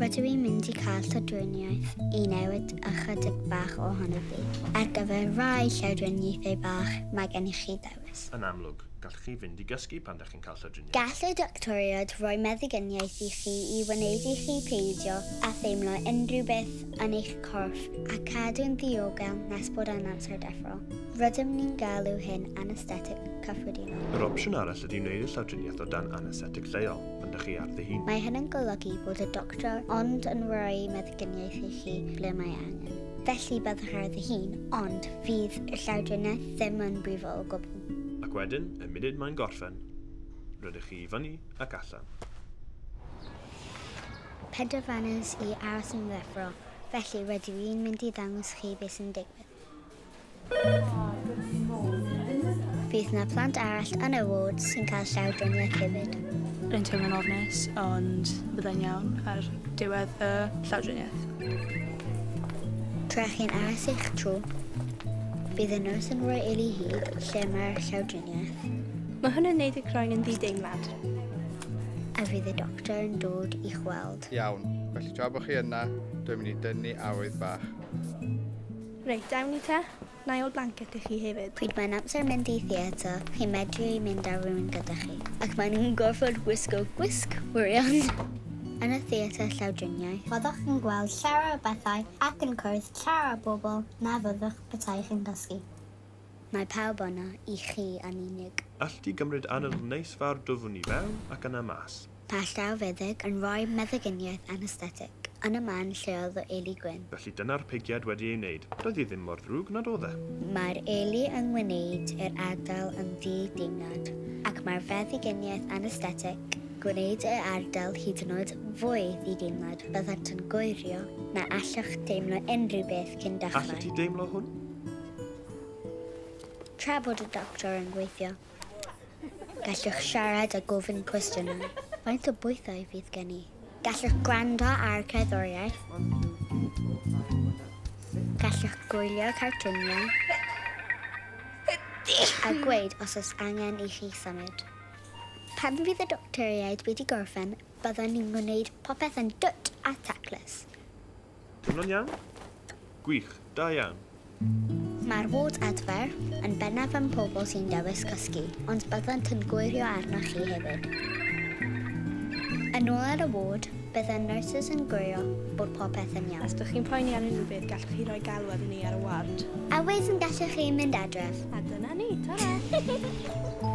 Rydw i'n mynd i cael llawdriniaeth i newid ychydig bach ohono fi. Ar gyfer rai llawdriniaethau bach, mae gennych chi ddewis. Yn amlwg, gallwch chi fynd i gysgu pan ydych chi'n cael llawdriniaeth. Gall y doctoriaid roi meddyginiaeth i chi i wneud i chi peidio a theimlo unrhyw beth yn eich corff a cadw'n ddiogel nes bod yn amser deffro. Rydym ni'n galw hyn anesthetic cyffredinol. Yr opsiwn arall ydy wneud y llawdriniaeth o dan anesthetic lleol, pan ydych chi ar ddihun. Mae hyn yn golygu bod y doctor ond yn rhoi meddyginiaeth i chi ble mae angen. Felly byddwch ar ddihun, ond fydd y llawdriniaeth ddim yn brifo o gwbl. Ac wedyn, y munud mae'n gorffen, rydych chi i fyny ac allan. Penderfynais i aros yn ddeffro, felly rydw i'n mynd i ddangos chi beth sy'n digwydd. Fydd na plant arall yn y ward sy'n cael llawdriniaeth hefyd. Rwy'n teimlo'n ofnus, ond byddai'n iawn ar diwedd y llawdriniaeth. Tra chi'n aros eich tro, bydd y nyrs yn rhoi eli hud lle mae'r llawdriniaeth. Mae hwn yn neud y croen yn ddi-deimlad. A fydd y doctor yn dod i'ch weld. Iawn, felly tra bod chi yna, dwi'n mynd i dynnu awydd bach. Reit, dawn ni te. Na i ôl blanket i chi hefyd. Pryd mae'n amser mynd i theatr, chi'n medru mynd â rhywun gyda chi. Ac maen nhw'n gorfod gwisgo gwisg wirion. Yn y theatr llawdriniaeth, byddwch yn gweld llawer o bethau ac yn cwrdd llawer o bobl na fyddwch petai chi'n dysgu. Mae pawb yna i chi yn unig. All ti gymryd anadl neis fawr dwfn i fewn ac yna mas. Mae llawfeddyg yn rhoi meddyginiaeth anesthetic yn y man lle oedd y eli gwyn. Felly dyna'r pigiad wedi ei wneud. Doedd hi ddim mor ddrwg nad oedd e. Mae'r eli yn gwneud yr ardal yn ddi-deimlad ac mae'r feddyginiaeth anesthetic gwneud yr ardal hyd yn oed fwy ddi-deimlad. Byddant yn gwirio na allwch deimlo unrhyw beth cyn dechrau. Allet ti deimlo hwn? Tra bod y doctor yn gweithio, gallwch siarad a gofyn cwestiynau. Faint o bwythau fydd gen i? Gallwch gwrando ar cerddoriaeth. Gallwch gwylio cartwniau. A gweud os oes angen i chi symud. Pan fydd y doctoriaid wedi gorffen, byddwn ni'n gwneud popeth yn dwt a taclus. Teimlo'n iawn? Gwych, da iawn. Mae'r ward adfer yn bennaf am pobl sy'n dewis cysgu, ond byddant yn gwirio arnoch chi hefyd. Yn ôl ar y ward, bydd y nyrsys yn gwirio bod popeth yn iawn. Os ydych chi'n poeni am unrhyw beth, gallwch chi roi galwad i ni ar y ward. A wedyn gallwch chi mynd adref. A dyna ni, ta-ra!